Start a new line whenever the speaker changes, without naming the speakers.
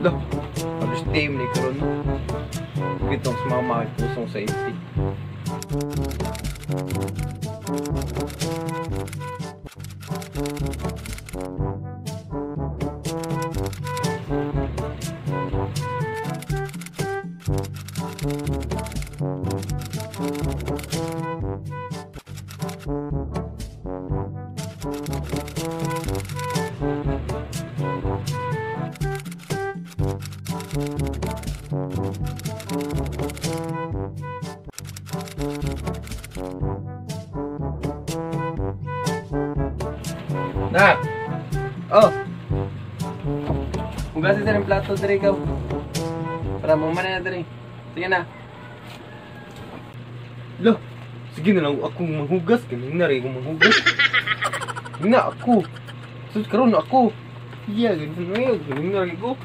Lah, Father's Day man ni karon, no. Gitong sa mama kay pusong sa AC. Na. Oh. Hugasin sa rin plato diri ikaw. Para mo man na diri. Sige na. Lah, sige na lang akong manghugas. Ganun na rin akong manghugas. Na ako. Sus, karon na ako. Yeah, ganun na yun. Ganun na rin ko.